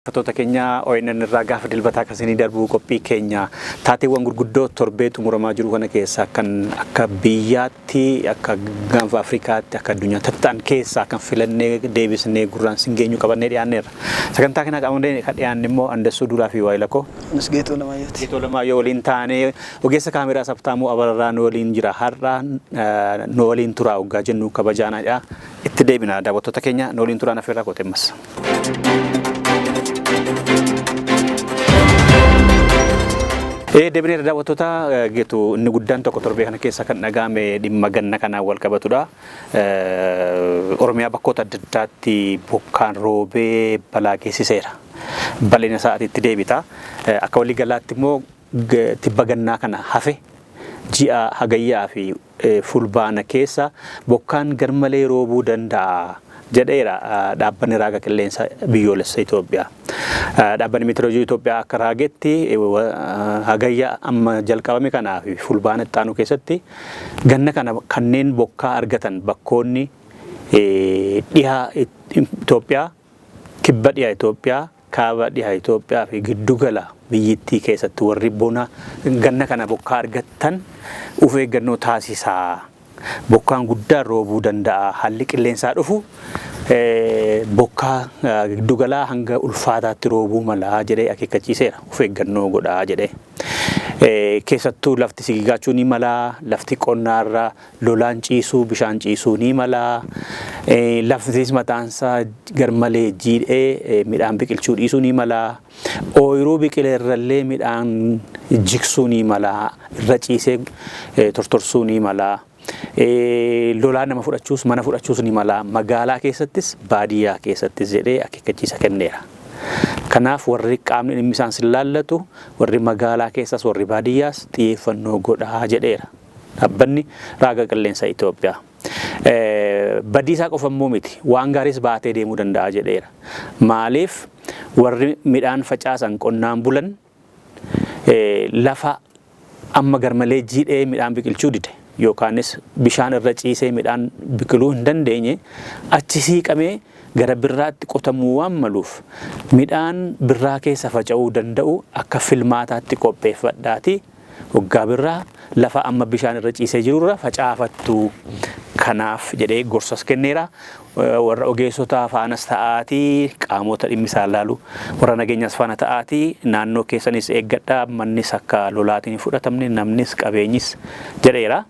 Dhaggeeffattoota keenya, ONN irraa gaafa Dilbataa kan isinii darbu qophii keenya taateewwan gurguddoo torbee xumuramaa jiru kana keessaa kan akka biyyaatti, akka Gaanfa Afrikaatti, akka addunyaatti ta'an keessaa kan filannee deebisnee gurraan sin geenyu qabannee dhiyaanneerra. Sagantaa kana qabannee kan dhiyaanne immoo Andassuu Duulaa fi Waayilakoo. Anis Geetoo Lamayyooti. Geetoo Lamaayyoo waliin taanee, ogeessa kaameraa Sabtaamuu Abarraa nu waliin jira. Har'a nu waliin turaa hoggaa jennu kabajaanaadha. Itti deebina, daawwattoota keenya, nu waliin turaan affeerraa koote ammas. Deebineera daawwattoota. Geetu, inni guddaan tokko torbee kana keessa kan dhaga'ame dhimma ganna kanaan wal qabatudha. Oromiyaa bakkoota adda addaatti bokkaan roobee balaa geessiseera. Bal'ina sa'aatiitti deebita. Akka waliigalaatti immoo tibba gannaa kana hafe ji'a Hagayyaa fi Fulbaana keessa bokkaan garmalee roobuu danda'a jedheera Dhaabbanni Raaga Qilleensa Biyyoolessa Itoophiyaa. Dhaabbanni Meetirooloojii Itoophiyaa akka raagetti, Hagayya amma jalqabame kanaa fi Fulbaana itti aanu keessatti ganna kana kanneen bokkaa argatan bakkoonni dhiha Itoophiyaa, kibba dhiha Itoophiyaa, kaaba dhiha Itoophiyaa fi giddugala biyyittii keessatti warri bona ganna kana bokkaa argattan of eeggannoo taasisaa. Bokkaan guddaan roobuu danda'a. Haalli qilleensaa dhufu bokkaa giddugalaa hanga ulfaataatti roobuu mala jedhee akeekkachiiseera. Of eeggannoo godhaa jedhee. Keessattuu lafti sigigaachuu ni mala, lafti qonnaarra lolaan ciisuu, bishaan ciisuu ni mala. Laftis mataansaa garmalee jiidhee midhaan biqilchuu dhiisuu ni mala. Ooyiruu biqile irrallee midhaan jigsuu ni mala. Irra ciisee tortorsuu ni mala. Lolaan nama fudhachuus, mana fudhachuus ni mala. Magaalaa keessattis, baadiyyaa keessattis jedhee akeekkachiisa kenneera. Kanaaf warri qaamni dhimmi isaan sin laallatu, warri magaalaa keessas warri baadiyyaas xiyyeeffannoo godhaa jedheera Dhaabbanni Raaga Qilleensa Itoophiyaa. Badiisaa qofa immoo miti, waan gaariis baatee deemuu danda'a jedheera. Maaliif, warri midhaan facaasan, qonnaan bulan, lafa amma garmalee jiidhee midhaan biqilchuu dide yookaanis bishaan irra ciisee midhaan biqiluu hin dandeenye achi siiqamee gara birraatti qotamuu waan maluuf, midhaan birraa keessa faca'uu danda'u akka filmaataatti qopheeffadhaatii waggaa birraa lafa amma bishaan irra ciisee jirurra facaafattu. Kanaaf jedhee gorsas kenneera. Warra ogeessota faanas ta'aatii, qaamota dhimmi isaan laalu, warra nageenyaas faana ta'aatii, naannoo keessanis eeggadhaa, mannis akka lolaatiin hin fudhatamne, namnis qabeenyis jedheera.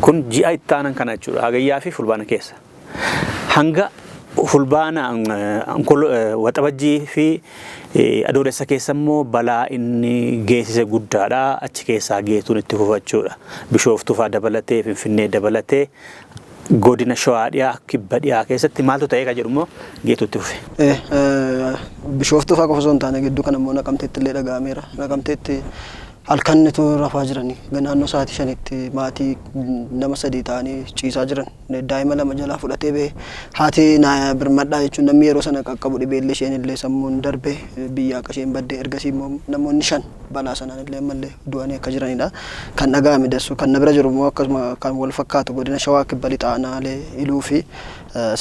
Kun ji'a itti aanan kana jechuudha. Hagayyaa fi Fulbaana keessa. Hanga Fulbaana, Waxabajjii fi Adoolessa keessa immoo balaa inni geessise guddaadha. Achi keessaa Geetuun itti fufachuudha. Bishooftuu fa'aa dabalatee, Finfinnee dabalatee, godina Shawaa dhiyaa, kibba dhiyaa keessatti maaltu ta'ee kan jedhu immoo Geetuu itti fufe. Bishooftuu fa'aa qofa osoo hin taane, gidduu kana immoo Naqamteetti illee dhaga'ameera. Naqamteetti halkan utuu rafaa jiranii naannoo sa'aatii 5tti maatii nama sadii ta'anii ciisaa jiran daa'ima lama jalaa fudhatee ba'e. Haati na birmadhaa jechuun namni yeroo sana qaqqabu dhibeellee isheen illee sammuun darbe biyya akka isheen badde, ergasii immoo namoonni shan balaa sanaan illee ammallee du'anii akka jiranidha kan dhaga'ame. Dassu, kan na bira jiru immoo akkasuma kan wal fakkaatu godina Shawaa Kibba Lixaa aanaalee Iluu fi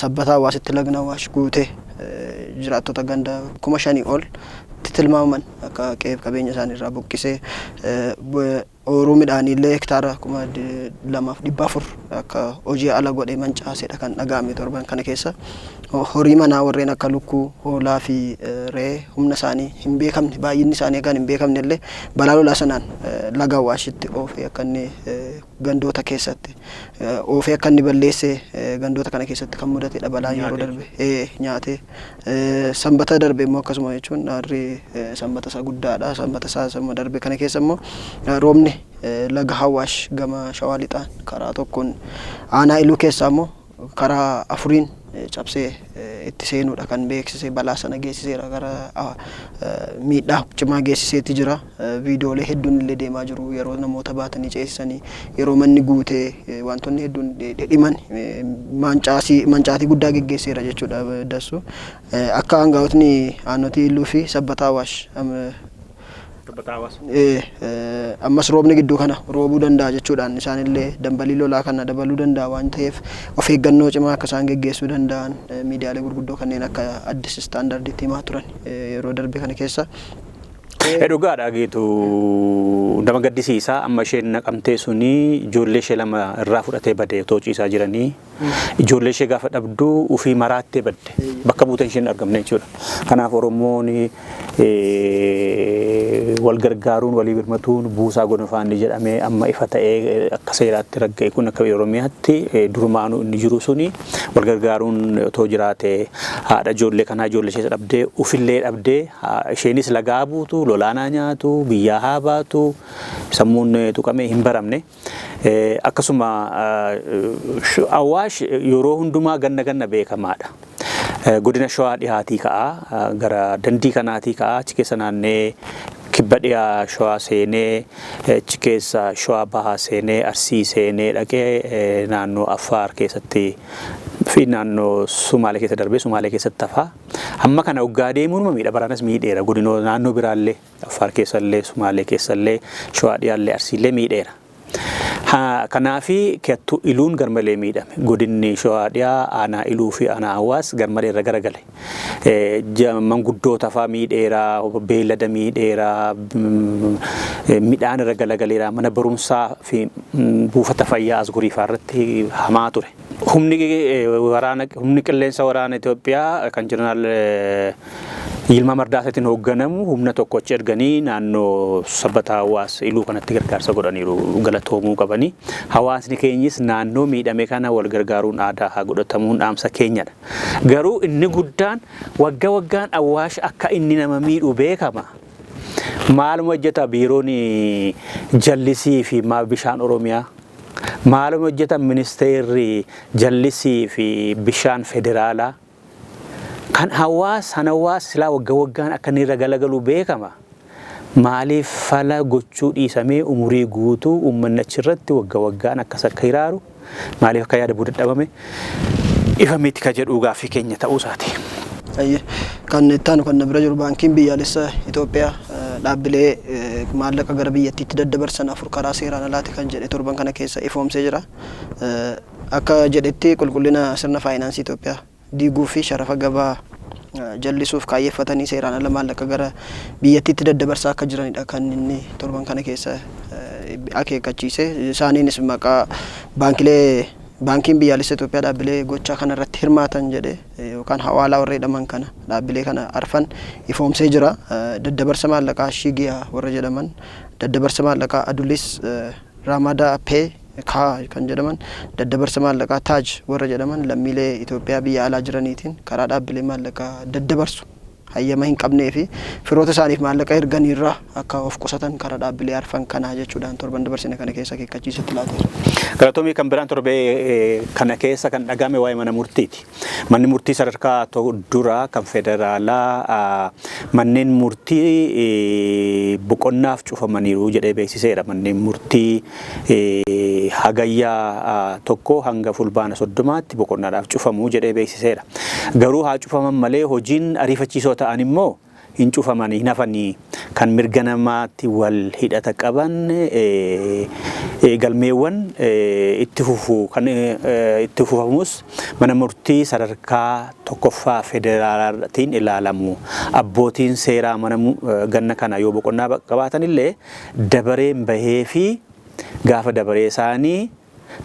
Sabbataa Hawaasitti lagna Awaash guutee jiraattota ganda 5,000 ol tilmaamaman akka qe'eef qabeenya isaanii irraa buqqisee, ooyiruu midhaanii illee hektaara 2,400 akka hojii ala godhee mancaasedha kan dhaga'ame torban kana keessa. Horii manaa warreen akka lukkuu, hoolaa fi re'ee humna isaanii hin beekamne, baay'inni isaanii kan hin beekamne illee balaa lolaa sanaan laga Awaashitti oofee akka inni gandoota keessatti oofee akka inni balleesse, gandoota kana keessatti kan mudatedha balaan yeroo darbe nyaatee. Sanbata darbe immoo akkasuma jechuun harri sanbata isa guddaadha. Sanbata isaa sama darbe kana keessa immoo roobni laga Hawaash gama Shawaa Lixaan karaa tokkoon, aanaa Iluu keessaa immoo karaa afuriin cabsee itti seenuudha kan beeksise, balaa sana geessiseera, gara miidhaa cimaa geessiseeti jira. Viidiyoolee hedduun illee deemaa jiru, yeroo namoota baatanii ceesisanii, yeroo manni guutee wantoonni hedduun dhidhiman, mancaasii mancaatii guddaa geggeesseera jechuudha Dassu. Akka aangaa'otni aannotii Iluu fi Sabbataa Awaash Ammas roobni gidduu kana roobuu danda'a jechuudhaan isaanillee dambalii lolaa kana dabaluu danda'a waan ta'eef of eeggannoo cimaa akka isaan geggeessuu danda'an miidiyaalee gurguddoo kanneen akka Addis Standarditti himaa turan yeroo darbe kana keessa. Dhugaadha geetu, nama gaddisiisa. Amma isheen Naqamtee suni ijoollee ishee lama irraa fudhatee badee otoo ciisaa jiranii, ijoollee ishee gaafa dhabduu ufii maraattee badde, bakka buuteen isheen argamne jechuudha. Kanaaf Oromoon wal gargaaruun, walii birmatuun, buusaa gonofaan jedhamee amma ifa ta'ee akka seeraatti ragga'e kun, akka Oromiyaatti durumaanuu inni jiru suni wal gargaaruun otoo jiraate, haadha ijoollee kanaa ijoollee ishee dhabdee, ufillee dhabdee, isheenis lagaa buutu, lolaanaa nyaatu, biyyaa haa baatu, sammuun tuqamee hin baramne. Akkasuma Awaash yeroo hundumaa ganna ganna beekamaadha. Godina Shawaa dhihaatii ka'a, gara dandii kanaatii ka'a, achi keessa naannee kibba dhiyaa Shawaa seenee, achi keessa Shawaa bahaa seenee, Arsii seenee, dhaqee naannoo Affaar keessatti fi naannoo Sumaalee keessa darbee Sumaalee keessatti hafaa. Amma kana waggaa deemuun miidha, baranas miidheera, godinoo naannoo biraallee, Affaar keessallee, Sumaalee keessallee, Shawaa dhiyaallee, Arsiillee miidheera. Kanaafi keettuu Iluun garmalee miidhame. Godinni Shawaa dhiyaa aanaa Iluu fi aanaa Hawaas garmalee irra garagale. Manguddoota fa'aa miidheera, beellada miidheera, midhaan irra galagaleera, mana barumsaa fi buufata fayyaa Asgurii fa'aa irratti hamaa ture. Humni waraana, humni qilleensa waraana Itoophiyaa kan Jeneraal Yilmaa Mardaasatiin hoogganamu humna tokko achi erganii naannoo Sabbataa, Hawaas, Iluu kanatti gargaarsa godhaniiru, galatoomuu qabanii. Hawaasni keenyis naannoo miidhame kana wal gargaaruun aadaa haa godhatamuun dhaamsa keenyadha. Garuu inni guddaan wagga waggaan Awwaash akka inni nama miidhu beekama. Maaluma hojjeta biiroon jallisii fi bishaan Oromiyaa? Maaluma hojjeta ministeerri jallisii fi bishaan federaalaa? Kan hawaas silaa wagga waggaan akka inni irra galagalu beekama. Maaliif fala gochuu dhiisamee umurii guutuu uummanni achirratti wagga waggaan akkas akka hiraaru maaliif akka yaada dadhabame ifa miti ka jedhuu gaaffii keenya ta'uu isaati. Kan itti aanu kan na bira jiru, baankiin biyyaalessa Itoophiyaa dhaabbilee maallaqa gara biyyattiitti daddabarsan afur karaa seeraan alaati kan jedhe torban kana keessa ifoomsee jira. Akka jedhetti qulqullina sirna faayinaansii Itoophiyaa diiguu fi sharafa gabaa jallisuuf kaayeffatanii seeraan ala maallaqa gara biyyattiitti daddabarsaa akka jiranidha kan inni torban kana keessa akeekkachiise. Isaaniinis maqaa baankilee, baankiin biyyaalessa Itoophiyaa dhaabbilee gochaa kana irratti hirmaatan jedhe yookaan hawaalaa warra jedhaman kana, dhaabbilee kana arfan ifoomsee jira. Daddabarsa maallaqaa Shigiyaa warra jedhaman, daddabarsa maallaqaa Adulis, Raamadaa Pee kaa kan jedhaman, daddabarsa maallaqaa Taaj warra jedhaman, lammiilee Itoophiyaa biyya alaa jiraniitiin karaa dhaabbilee maallaqaa daddabarsu hayyama hin qabnee fi firoota isaaniif maallaqa erganiirraa akka of qusatan karaa dhaabbilee arfan kanaa jechuudhaan torban dabarsine kana keessa akeekkachiisatti laateera. Galatoomii. Kan biraan torbee kana keessa kan dhagame waa'ee mana murtiiti. Manni murtii sadarkaa duraa kan federaalaa manneen murtii boqonnaaf cufamaniiru jedhee beeksiseera. Manneen murtii Hagayyaa 1 hanga Fulbaana 30tti boqonnaadhaaf cufamuu jedhee beeksiseera. Garuu haa cufaman malee hojiin ariifachiisoo ta'an immoo hin cufamanii, hin hafanii, kan mirga namaatti wal hidhata qaban galmeewwan itti fufu. Kan itti fufamus mana murtii sadarkaa tokkoffaa federaalaatiin ilaalamu. Abbootiin seeraa mana ganna kana yoo boqonnaa qabaatan illee dabareen bahee fi gaafa dabaree isaanii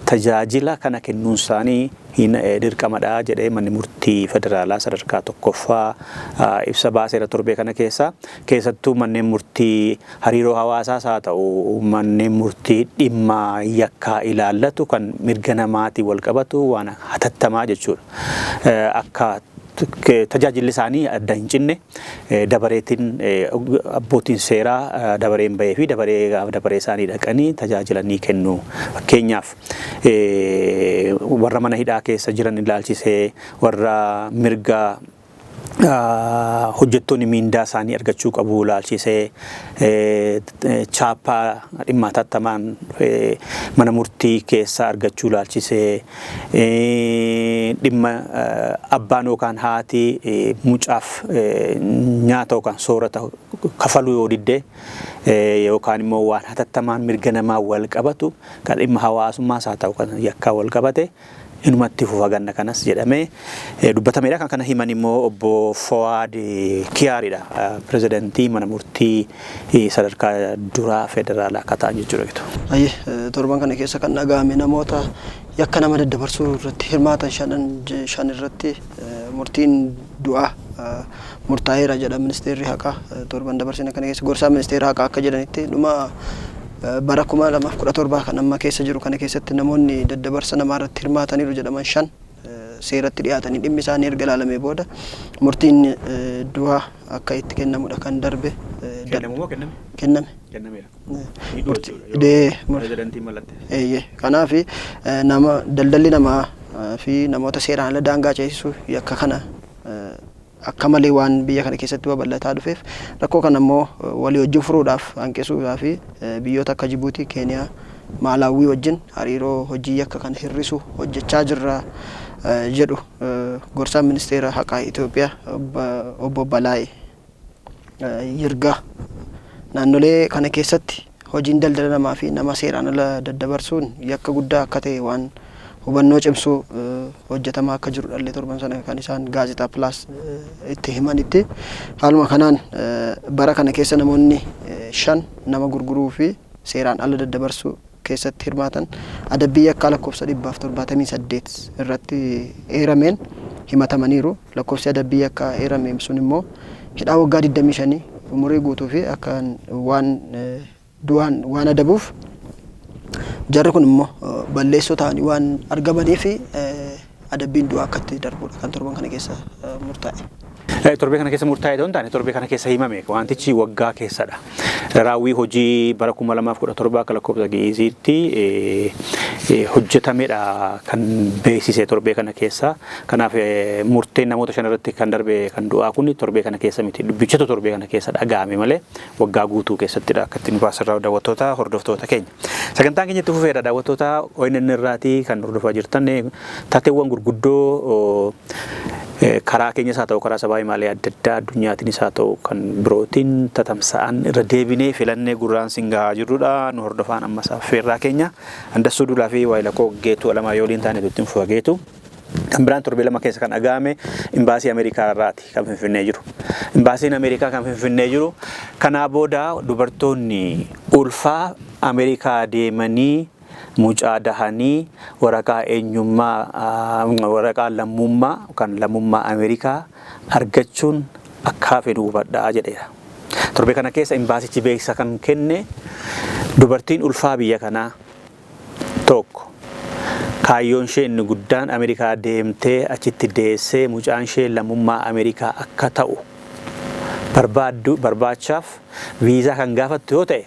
tajaajila kana kennuun isaanii hin dirqamadha jedhee manni murtii federaalaa sadarkaa tokkoffaa ibsa baaseera torbee kana keessa. Keessattuu manneen murtii hariiroo hawaasaas haa ta'u, manneen murtii dhimma yakkaa ilaallatu, kan mirga namaatiin wal qabatu, waan hatattamaa jechuudha. Akka tajaajilli isaanii adda hin cinne dabareetiin abbootiin seeraa dabareen bahee fi dabaree gaafa dabaree isaanii dhaqanii tajaajila ni kennu. Fakkeenyaaf warra mana hidhaa keessa jiran ilaalchisee, warra mirga Hojjettoonni miindaa isaanii argachuu qabu ilaalchisee, chaappaa dhimma hatattamaan mana murtii keessaa argachuu ilaalchisee, dhimma abbaan yookaan haati mucaaf nyaata yookaan soorata kafaluu yoo didde yookaan immoo waan hatattamaan mirga namaa wal qabatu kan dhimma hawaasummaas haa ta'u kan yakkaa wal qabate inumatti fufa ganna kanas jedhamee dubbatameedha. Kan kana himan immoo obbo Fowaad Kiyaaridha. Pirezidantii mana murtii sadarkaa duraa federaalaa akka ta'an jechuudha. Ayyee, torban kana keessa kan dhaga'ame namoota yakka nama daddabarsuu irratti hirmaatan shan irratti murtiin du'aa murtaa'eera jedha ministeerri haqaa. Torban dabarsine kana keessa gorsaa ministeera haqaa akka jedhanitti, dhuma bara 2017 kan amma keessa jiru kana keessatti namoonni daddabarsa namaa irratti hirmaataniiru jedhaman shan seeratti dhiyaatanii dhimmi isaanii erga ilaalamee booda murtiin du'aa akka itti kennamudha kan darbe. Kennamu moo kenname? Kenname. Kennameera. Pirezidantiin mallatte. Eeyyee, kanaaf nama daldalli namaa fi namoota seeraan ala daangaa ceesisuu yakka kana akka malee waan biyya kana keessatti babal'ataa dhufeef, rakkoo kana immoo walii wajjin furuudhaaf, hanqisuudhaa fi biyyoota akka Jibuutii, Keeniyaa, Maalaawwii wajjin hariiroo hojii yakka kana hir'isu hojjechaa jirra jedhu gorsaan ministeera haqaa Itoophiyaa obbo Balaay Yirgaa. Naannolee kana keessatti hojiin daldala namaa fi nama seeraan ala daddabarsuun yakka guddaa akka ta'e waan hubannoo cimsuu hojjetamaa akka jiru dhallee torban sana kan isaan gaazexaa Pilaas itti himanitti. Haaluma kanaan bara kana keessa namoonni shan nama gurguruu fi seeraan ala daddabarsuu keessatti hirmaatan adabbii yakkaa lakkoofsa 178 irratti eerameen himatamaniiru. Lakkoofsi adabbii yakkaa eerame sun immoo hidhaa waggaa 25 umurii guutuu fi akka waan du'aan waan adabuuf, jarri kun immoo balleessoo ta'anii waan argamanii fi adabbiin du'aa akka itti darbudha kan torban kana keessa murtaa'e. Torbee kana keessa murtaa'e otoo hin taane, torbee kana keessa himame, wantichi waggaa keessadha. Raawwii hojii bara 2017 akka lakkoofsa Gi'iziitti hojjetamedha kan beeksise torbee kana keessa. Kanaaf murteen namoota shan irratti kan darbe kan du'aa kun torbee kana keessa miti. Dubbichatu torbee kana keessa dhaga'ame malee waggaa guutuu keessattidha akka ittiin baasirraa, daawwattoota hordoftoota keenya. Sagantaan keenya itti fufeera. Daawwattoota ONN irraatii kan hordofaa jirtan, taateewwan gurguddoo karaa keenyas haa ta'u karaa sabaa himaalee adda addaa addunyaatiinis haa ta'u kan birootiin tatamsa'an irra deebinee filannee gurraan sin gahaa jirrudha. Nu hordofaan ammas affeerraa keenya. Andassuu Duulaa fi Waayilakoo Geetuu Alamaa yooliin taane ittiin fufa Geetu. Kan biraan torbee 2 keessa kan dhaga'ame imbaasii Ameerikaa irraati kan Finfinnee jiru. Imbaasiin Ameerikaa kan Finfinnee jiru kanaa booda dubartoonni ulfaa Ameerikaa deemanii mucaa dahanii waraqaa eenyummaa, waraqaa lammummaa yookaan lammummaa Ameerikaa argachuun akka hafe nu hubadhaa jedheera. Torbee kana keessa imbaasichi beeksisa kan kenne, dubartiin ulfaa biyya kanaa tokko kaayyoon ishee inni guddaan Ameerikaa deemtee achitti deessee mucaan ishee lammummaa Ameerikaa akka ta'u barbaaddu barbaachaaf viizaa kan gaafattu yoo ta'e,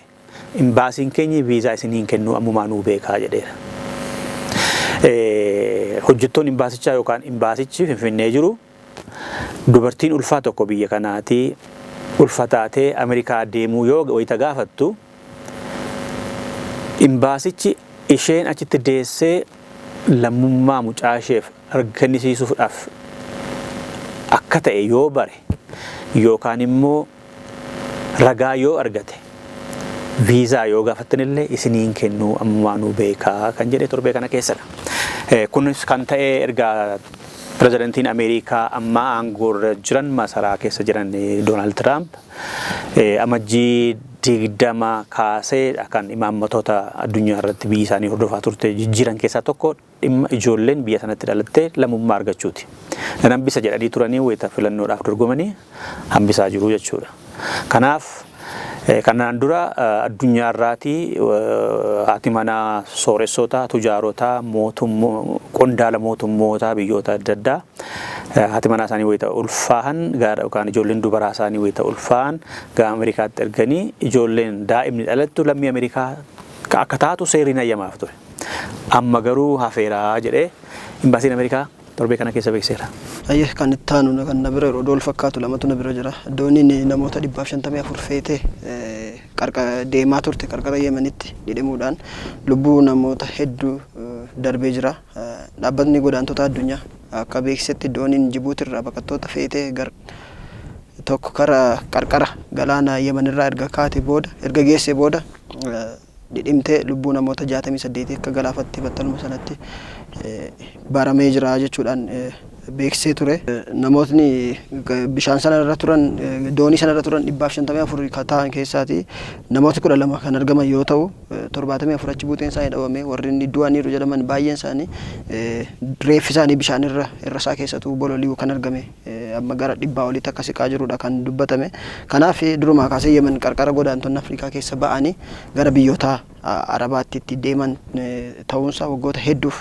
imbaasiin keenya viizaa isiniin kennuu ammumaa nuu beekaa jedheera. Hojjettoonni imbaasichaa yookaan imbaasichi Finfinnee jiru dubartiin ulfaa tokko biyya kanaatii ulfa taatee Ameerikaa deemuu yoo wayita gaafattu, imbaasichi isheen achitti deessee lammummaa mucaa isheef kennisiisuudhaaf akka ta'e yoo bare yookaan immoo ragaa yoo argate, viizaa yoo gaafattanillee isiniin kennuu ammumaa nuu beekaa kan jedhe torbee kana keessadha. Kunis kan ta'e erga pirezidantiin Ameerikaa amma aangoorra jiran, masaraa keessa jiran, Doonaald Tiraamp Amajjii 20 kaasee kan imaammatoota addunyaa irratti biyyi isaanii hordofaa turte jijjiiran keessaa tokko dhimma ijoolleen biyya sanatti dhalattee lammummaa argachuuti. Nan hambisa jedhanii turanii wayita filannoodhaaf dorgomanii, hambisaa jiru jechuudha. Kanaaf kanaan dura addunyaa irraatii haati manaa sooressootaa, tujaarotaa, qondaala mootummootaa biyyoota adda addaa haati manaa isaanii wayita ulfaahan gaara yookaan ijoolleen dubaraa isaanii wayita ulfaahan gara Ameerikaatti erganii ijoolleen daa'imni dhalattu lammii Ameerikaa akka taatu seerri hayyamaaf ture. Amma garuu hafeeraa jedhee imbaasiin Ameerikaa Torbee kana keessa beeksiseera. Ayyee, kan itti aanu kan na bira yeroo wal fakkaatu lamatu na bira jira. Dooniin namoota 154 feetee deemaa turte qarqara Yemenitti dhidhimuudhaan lubbuu namoota hedduu darbee jira. Dhaabbatni godaantota addunyaa akka beeksisetti dooniin Jibuutirraa baqattoota feetee tokko kara qarqara galaana Yemenirraa erga kaate booda, erga geesse booda, dhidhimtee lubbuu namoota 68 akka galaafatte battaluma sanatti baramee jira jechuudhaan beeksisee ture. Namootni bishaan sana irra turan, doonii sana irra turan 154 kan ta'an keessaati namooti 12 kan argaman yoo ta'u, 74 achi buuteen isaanii dhabame. Warri inni du'aniiru jedhaman baay'een isaanii reeffi isaanii bishaan irra irra isaa keessatu bololi'u kan argame amma gara 100 olitti akka siqaa jirudha kan dubbatame. Kanaaf durumaa kaasee Yemen qarqara godaantonni Afrikaa keessa ba'anii gara biyyoota Arabaatti itti deeman ta'uunsaa waggoota hedduuf,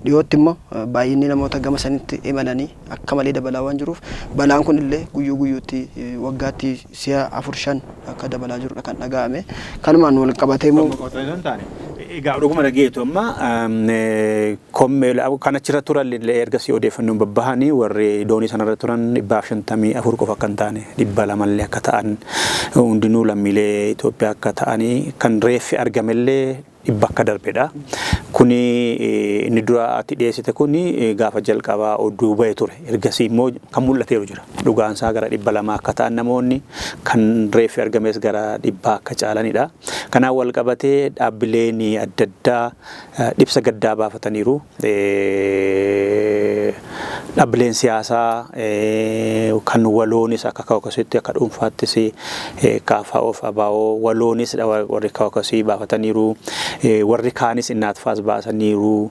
dhiyootti immoo baay'inni namoota gama sanitti imalanii akka malee dabalaa waan jiruuf, balaan kun illee guyyuu guyyuutti waggaatti si'a afur shan akka dabalaa jirudha kan dhaga'ame. Kanumaan wal qabatee immoo Egaa dhuguma dhageetu amma kan achirra turan illee ergasii odeeffannoon babbahanii warri doonii sanarra turan 154 qofa akka hin taane 200llee akka ta'an, hundinuu lammiilee Itoophiyaa akka ta'anii, kan reeffi argamellee 100 akka darbedha. Kuni inni dura ati dhiyeessite kuni gaafa jalqabaa oduu bahe ture. Ergasii immoo kan mul'ateeru jira. Dhugaan isaa gara 200 akka ta'an namoonni, kan reeffi argames gara 100 akka caalanidha. Kanaan wal qabatee dhaabbileen adda addaa ibsa gaddaa baafataniiru. Dhaabbileen siyaasaa kan waloonis akka kaawakasitti, akka dhuunfaattis KFO fi ABO waloonis warri kaawakasii baafataniiru. Warri kaanis innaatfaas baasaniiru.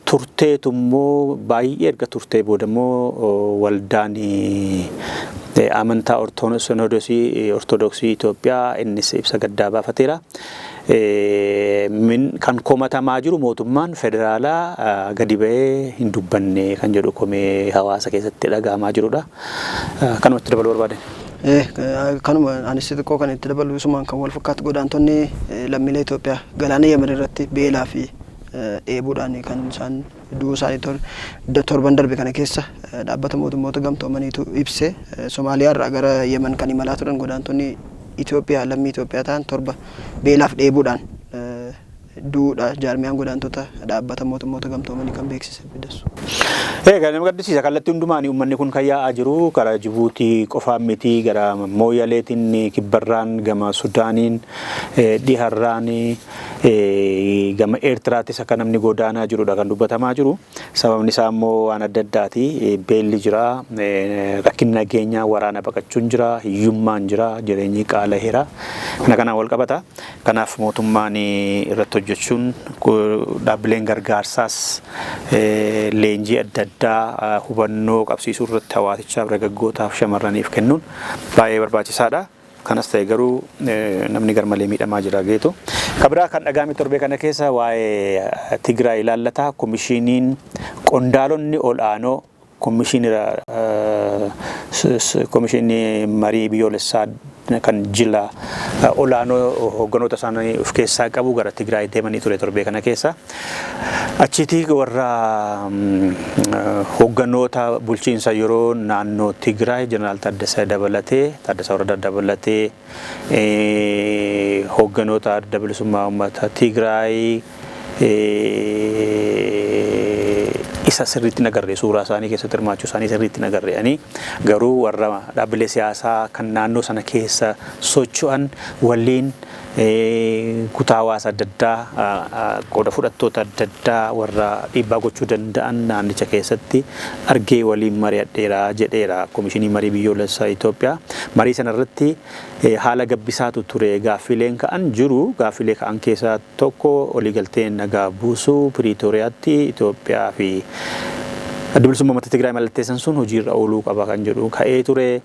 Turteetu immoo baay'ee erga turtee booda immoo waldaan amantaa Ortodoksii Itoophiyaa innis ibsa gaddaa baafateera. Kan komatamaa jiru mootummaan federaalaa gadi ba'ee hin dubbanne kan jedhu komee hawaasa keessatti dhaga'amaa jirudha. Kanumatti dabaluu barbaadan. Kanuma anis xiqqoo kan itti dabalu isumaan kan wal fakkaatu, godaantonni lammiilee Itoophiyaa galaana Yemen irratti beelaa fi dheebuudhaan kan isaan du'uu isaanii torban darbe kana keessa dhaabbata mootummoota gamtoomaniitu ibse. Somaaliyaa irraa gara Yemen kan imalaa turan godaantonni Itoophiyaa lammii Itoophiyaa ta'an torba beelaaf dheebuudhaan du'uudha jaarmiyaan godaantota dhaabbata mootummoota gamtoomanii kan beeksise bidassu. Egaa nama gaddisiisa, kallattii hundumaan uummanni kun kan yaa'aa jiru karaa Jibuutii qofaan miti, gara Mooyaleetiin kibbarraan, gama Sudaaniin dhiharraan, gama Eertiraattis akka namni godaanaa jirudha kan dubbatamaa jiru. Sababni isaa immoo waan adda addaati. Beelli jira, rakkinni nageenyaa, waraana baqachuun jira, hiyyummaan jira, jireenyi qaalaheera. Kana kanaan wal qabata. Kanaaf mootummaan irratti hojjechuun, dhaabbileen gargaarsaas leenjii adda addaa hubannoo qabsiisuu irratti hawaasichaaf, dargaggootaaf, shamarraniif kennuun baay'ee barbaachisaadha. Kanas ta'e garuu namni garmalee miidhamaa jira geetu. Kabiraa kan dhaga'ame torbee kana keessa waa'ee Tigraay ilaallata. Komishiiniin qondaalonni ol'aanoo komishinii marii biyyoolessaa kan jila olaanoo hoogganoota isaanii of keessaa qabu gara Tigraay deemanii ture torbee kana keessa. Achitti warra hoogganoota bulchiinsa yeroo naannoo Tigraay Jeneraal Taaddasaa dabalatee, Taaddasaa Warradaa dabalatee, hoogganoota adda bilisummaa uummata Tigraay isa sirriitti nagarre, suuraa isaanii keessatti hirmaachuu isaanii sirriitti nagarre'anii, garuu warra dhaabbilee siyaasaa kan naannoo sana keessa socho'an waliin, kutaa hawaasa adda addaa, qooda fudhattoota adda addaa, warra dhiibbaa gochuu danda'an naannicha keessatti argee waliin mari'adheera jedheera Komishinii Marii Biyyoolessaa Itoophiyaa. Marii sana irratti haala gabbisaatu ture, gaaffileen ka'an jiru. Gaaffilee ka'an keessaa tokko waliigalteen nagaa buusuu Piriitooriyaatti Itoophiyaa fi Adda Bilisummaa Uummata Tigraay mallatteessan sun hojiirra ooluu qaba kan jedhu ka'ee ture.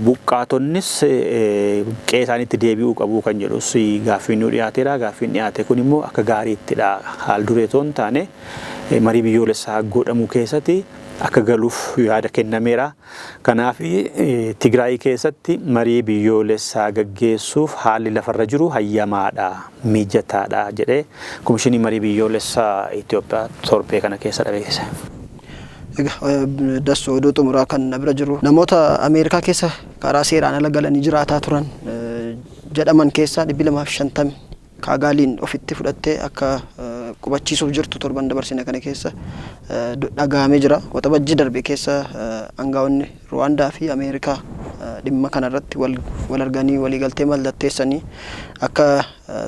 Buqqaatonnis qe'ee isaaniitti deebi'uu qabu kan jedhus gaaffiin nu dhiyaateera. Gaaffiin dhiyaate kun immoo akka gaariittidha. Haal duree otoo hin taane marii biyyoolessaa godhamu keessatti Akka galuuf yaada kennameera. Kanaaf Tigraay keessatti marii biyyoolessaa gaggeessuuf haalli lafarra jiru hayyamaadha, mijataadha jedhee Komishinii Marii Biyyoolessaa Itoophiyaa torbee kana keessa beeksise. Egaa Dassoo, oduu xumuraa kan na bira jiru, namoota Ameerikaa keessa karaa seeraan ala galanii jiraataa turan jedhaman keessaa 250 Kaagaaliin ofitti fudhattee akka qubachiisuuf jirtu torban dabarsine kana keessa dhaga'amee jira. Waxabajjii darbe keessa aangaa'onni Ruwaandaa fi Ameerikaa dhimma kanarratti wal arganii waliigaltee mallatteessanii akka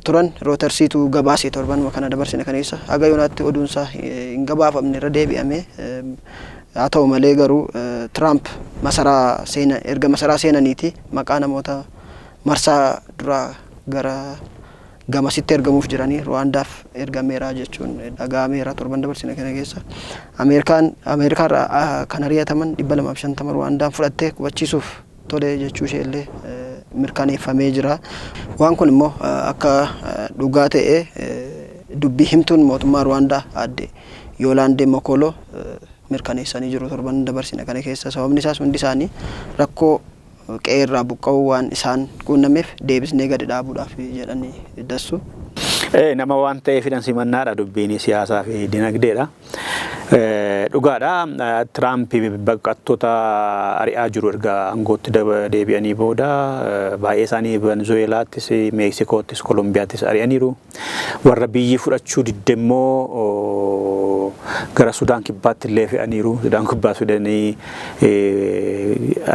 turan Rootarsiitu gabaase torbanuma kana dabarsine kana keessa. Haga yoonaatti oduunsaa hin gabaafamne irra deebi'amee. Haa ta'u malee garuu Tiraamp masaraa seena erga masaraa seenaniiti maqaa namoota marsaa duraa gara gamasitti ergamuuf jiranii Ruwaandaaf ergameera jechuun dhaga'ameera torban dabarsine kana keessa. Ameerikaan Ameerikaarraa kan ari'ataman 250 Ruwaandaan fudhattee qubachiisuuf tole jechuu ishee illee mirkaneeffamee jira. Waan kun immoo akka dhugaa ta'e dubbii himtuun mootummaa Ruwaandaa aadde Yoolaandee Mokoloo mirkaneessanii jiru torban dabarsine kana keessa. Sababni isaas hundi isaanii rakkoo qe'ee irraa buqqa'uu waan isaan quunnameef deebisnee gadi dhaabuudhaaf jedhanii Dassu. Nama waan ta'eefidhan simannaadha, dubbiin siyaasaa fi dinagdeedha. Dhugaadha, Tiraamp baqattoota ari'aa jiru erga aangootti deebi'anii booda. Baay'ee isaanii Venezuelaattis, Meeksikoottis, Kolombiyaattis ari'aniiru. Warra biyyi fudhachuu didde immoo gara Sudaan Kibbaatti illee fe'aniiru. Sudaan Kibbaas fidanii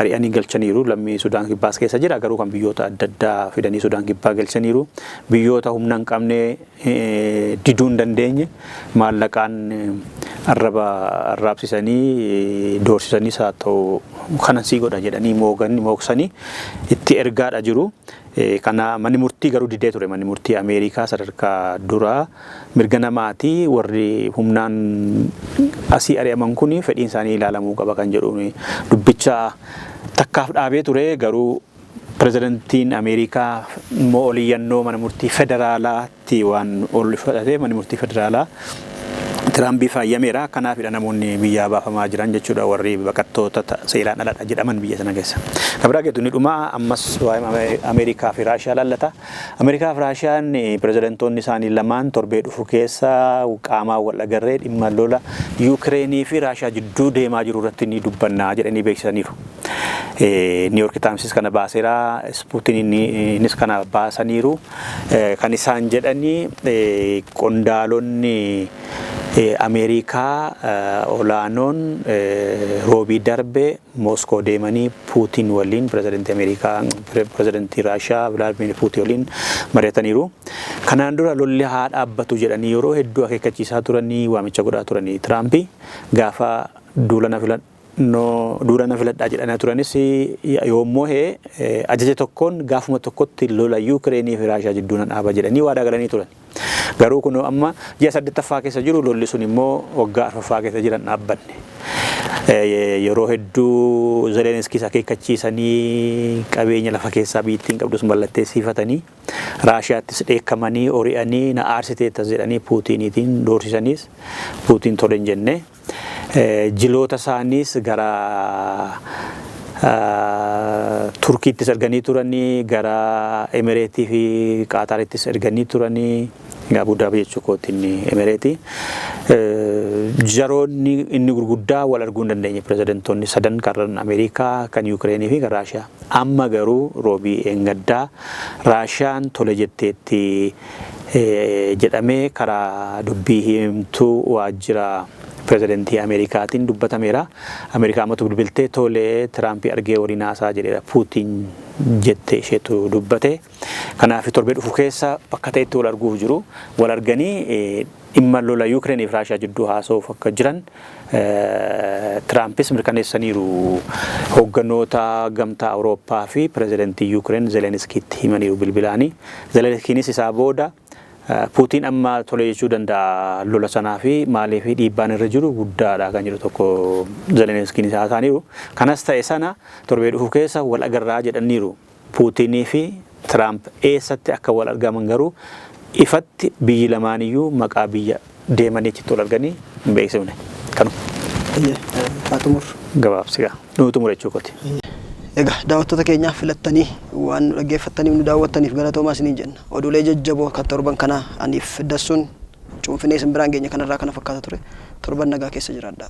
ari'anii galchaniiru. Lammii Sudaan Kibbaas keessa jira, garuu kan biyyoota adda addaa fidanii Sudaan Kibbaa galchaniiru. Biyyoota humna hin qabne, diduu hin dandeenye, maallaqaan arraba arraabsisanii, doorsisaniis haa ta'u, kanan sii godha jedhanii mooksanii itti ergaadha jiru. Kana manni murtii garuu didee ture. Manni murtii Ameerikaa sadarkaa duraa mirga namaati, warri humnaan asii ari'aman kun fedhiin isaanii ilaalamuu qaba kan jedhuun dubbicha takkaaf dhaabee ture. Garuu pirezidantiin Ameerikaa immoo oliyyannoo mana murtii federaalaatti waan ol fudhatee, manni murtii federaalaa Tiraampiif hayyameera. Kanaafidha namoonni biyyaa baafamaa jiran jechuudha, warri baqattoota seeraan aladha jedhaman biyya sana keessa. Kan biraa geetu inni dhumaa ammas waa'ee Ameerikaa fi Raashiyaa laallata. Ameerikaa fi Raashiyaan pirezidantoonni isaanii lamaan torbee dhufu keessa qaamaan wal agarree dhimma lola Yuukireenii fi Raashiyaa jidduu deemaa jiru irratti ni dubbannaa jedhanii beeksisaniiru. New York Timesis kana baaseera, Puutiniinis kana baasaniiru. Kan isaan jedhanii, qondaalonni Ameerikaa olaanoon roobii darbe Mooskoo deemanii Puutiin waliin, pirezidantii Ameerikaa, pirezidantii Raashiyaa Vilaadimir Puutiin waliin mari'ataniiru. Kanaan dura lolli haa dhaabbatu jedhanii yeroo hedduu akeekkachiisaa turanii, waamicha godhaa turanii. Tiraampi gaafa duula na filannoo, duula na filadhaa jedhanii turanis, yoommoo ajaja tokkoon gaafuma tokkotti lola Yuukireenii fi Raashiyaa jidduu nan dhaaba jedhanii waadaa galanii turan. Garuu kun amma ji'a saddeettaffaa keessa jiru, lolli sun immoo waggaa arfaffaa keessa jiran dhaabbanne. Yeroo hedduu Zelenskiis akeekkachiisanii, qabeenya lafa keessaa biyyattiin qabdus mallatteessifatanii, Raashiyaattis dheekkamanii ori'anii, na aarsiteettas jedhanii Puutiiniitiin doorsisaniis, Puutiin tole hin jenne. Jiloota isaaniis gara Turkiittis erganii turanii, gara Emireetii fi Qaataarittis erganii turanii, Abu Dhaabii jechuu kooti, inni Emireetii. Jaroonni inni gurguddaa wal arguu hin dandeenye, pirezidantoonni sadan, kan Ameerikaa, kan Yuukireenii fi kan Raashiyaa. Amma garuu roobii eengaddaa Raashiyaan tole jetteetti jedhamee karaa dubbii himtuu waajjira pirezidantii Ameerikaatiin dubbatameera. Ameerikaa ammatu bilbiltee tole, Tiraampii argee waliin haasaa jedheera Puutiin jette isheetu dubbate. Kanaaf torbee dhufu keessa bakka ta'etti wal arguuf jiru. Wal arganii dhimma lola Yuukireenii fi Raashiyaa jidduu haasa'uuf akka jiran Tiraampis mirkaneessaniiru. Hoogganoota Gamtaa Awurooppaa fi pirezidantii Yuukireen Zelenskiitti himaniiru bilbilaanii. Zelenskiinis isaa booda Puutiin amma tole jechuu danda'a lola sanaa fi maaliif dhiibbaan irra jiru guddaadha kan jedhu tokko Zelenskiinis haasa'aniiru. Kanas ta'e sana torbee dhufu keessa wal agarraa jedhaniiru. Puutinii fi Tiraamp eessatti akka wal argaman garuu ifatti biyyi lamaaniyyuu maqaa biyya deemanii achitti wal arganii hin beeksifne. Kanuma. Haa xumurru. Gabaabsi gaa. Nuu xumura jechuu kooti. Egaa daawwattoota keenyaa filattanii waan nu dhaggeeffattaniif nu daawwattaniif galatoomaa isiniin jenna. Oduulee jajjaboo kan torban kanaa aniif Dassuun cuunfinee isin biraan geenye kanarraa kana fakkaata ture. Torban nagaa keessa jiraadhaa.